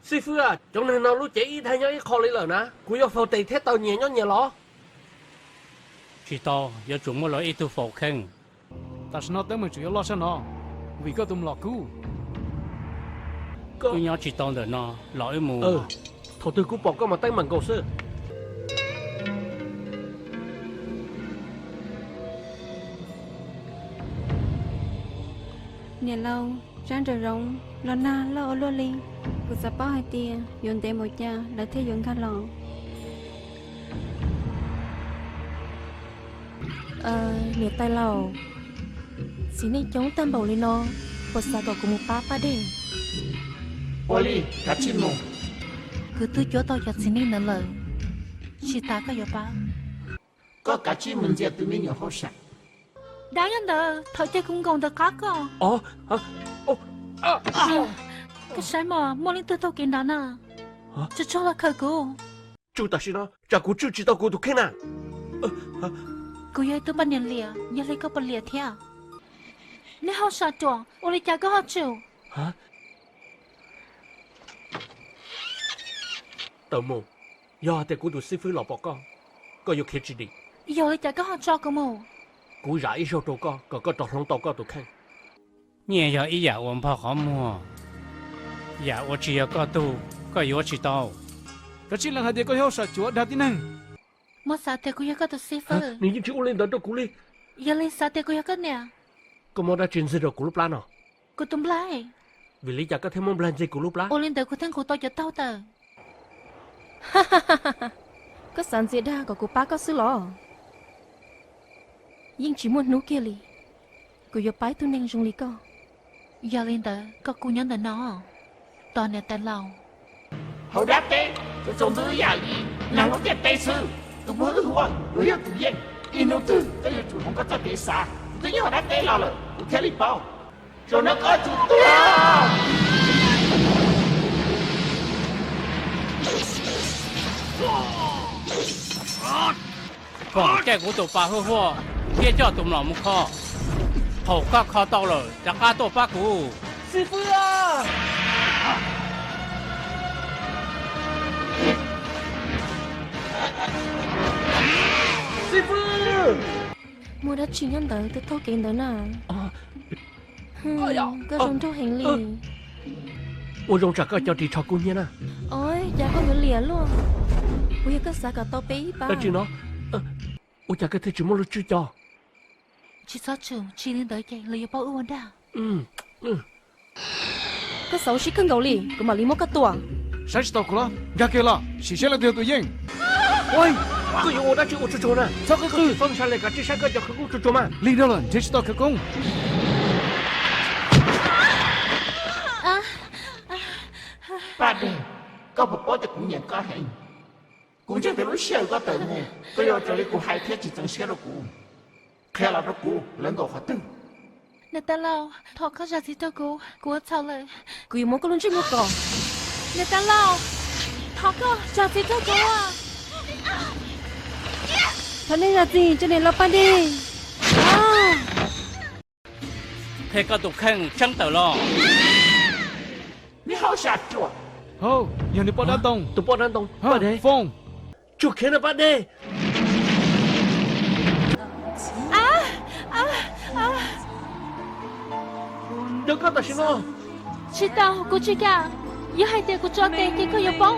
Xib fwb, cov neeg no lub cev ib daig nyob ib qho li lawm na. Kuv yuav faus tes thiab taw nyias nyob nyias los. Tsis tau, yuav tsum muaj luag ib tug faus kheej. Tam sim no teeb meem tseem yuav loj tshaj no, vim koj tus mlom kub. Wb nyob tsis tau ntawm no los wb mus. Thaum twg kuv pom koj mas teeb meem nkaus xwb. Niam laus, tsab nraum zoov los nag loj ua luaj li, kuv xav paub hais tias yuav ntev npaum cas lawv thiaj yuav nkag los. Niam tais laus, txiv neej coob tag npaum li no, puas xav kom kuv mus pab pab dej? Ua li, kav tsij mus. Kuv twb cuab tau cov txiv neej ntawd lawm, tsis tas koj yuav pab. Koj kav tsij mus ntxias tus me nyuam hauj sam. Dab yog ntawd, thaum caij kuv nkaus ntawd qab koj. Koj saib mas, muaj leej twg taug kev nrad na. Tsuag tsuag los khawm kuv. Tswj tam sim no, tsam kuv tswj tsis tau kuv tus kheej na. Kuv yog ib tug poj niam liam, yog li koj puas liam thiab? Nej hauj sam ruam, ua li cas koj ho tsum? Tawm mus, yog hais tias kuv tus xib fwb los pom koj, koj yuav khiav tsis dim. Yog li cas koj ho tso kuv mus? Kuv zam ib zaug rau koj kom koj rov hloov tau koj tus kheej. Nyiaj yog ib yam uas npog qhov muag, yam uas tsis yog koj tug, koj yuav tsis tau. Koj tsis lees hais tias koj yog hauj sam cuav dag tib neeg. Muab xav tias kuv yog koj tus xib fwb. Nws yeej tsis ua li ntawd rau kuv li. Yog li xav tias kuv yog koj niam. Koj muab dab tsi ntxig rau kuv lub plab no? Kuv tus nplaig. Vim li cas koj thiaj muab nplaig ntxig kuv lub plab? Ua li ntawd kuv thiaj nqus tau cov taub tawm. Koj xav ntxias dag kom kuv pab koj xwb los? Yeej tsis muaj hnub kiag li kuv yuav pab ib tug neeg zoo li koj. Yog li ntawd koj kuj nyob ntawm no, tos niam tais laus. Hauv dab teb tsuas tsaus ntuj ib yam li nag lub ntiaj teb xwb. Tus muaj hwj huam yuav yog tus yeej. Ib hnub twg koj yuav tsum hloov koj txoj kev xav. Kuv twb nyob hauv dab teb los lawm kuv thiaj li paub. Zaum no koj tsum tuag. Koom caij kuv tus pas huaj huaj thiab coj tus mlom mus kho. Thaum koj kho tau lawm rov qab tuaj pab kuv. Xib fwb, xib fwb, muaj dab tsi nyob ntawd twb taug kev ntawd na? Koj zoo nraug heev li. Ua zoo tsam koj cov ris tsho kub hnyiab na. Ov, cas koj yuav liam luaj? Puas yog koj xav kom tau peb ib pab? Dab tsi no? Ua cas koj thiaj tsis muaj lub tswb coj? Tsis txhob tsum, tsis li ntawd ces lawv yuav paub wb ua dag. Koj xav ua siab kawg nkaus li, kuv mam li muab koj tua. Saib tsis taus kuv los nkag kiag los, sim saib leej twg yog tus yeej. Koj yuav ua dab tsi ua tsuag tsuag na? Txhob qw qw, txhob ntshai li, kav tsij saib koj cov khawv koob tsuag tsuag mas. Lig dhau lawm, nrhiav tsis tau khawv koob. Paj Dej, koj puas paub tias kuv nyiam koj heev? Kuv ntseeg tias lub sij hawm koj tawm mus, koj yuav ua raws li kuv hais thiab tsis txeev siab rau kuv. Qhia los rau kuv, lawv nkaum qhov twg? Niam tais laus, thov koj zam txim rau kuv, kuv ua txhaum lawm. Kuv yuav muab koj lub ntsej muag kos. Niam tais laus, thov koj zam txim rau kuv. Thov nej zam txim rau niam laus Paj Dej. Qhia koj tus kheej tseeb tawm los. Neb hauj sam ruam. Hauj, yog nws poj dab ntoo. Tus poj dab ntoo, Paj Dej. Foom. Tsuag khiav na Paj Dej. Nrog koj tam sim no. Tsis tau, kuv tsis kam. Yog hais tias kuv tso tes ces koj yuav poob.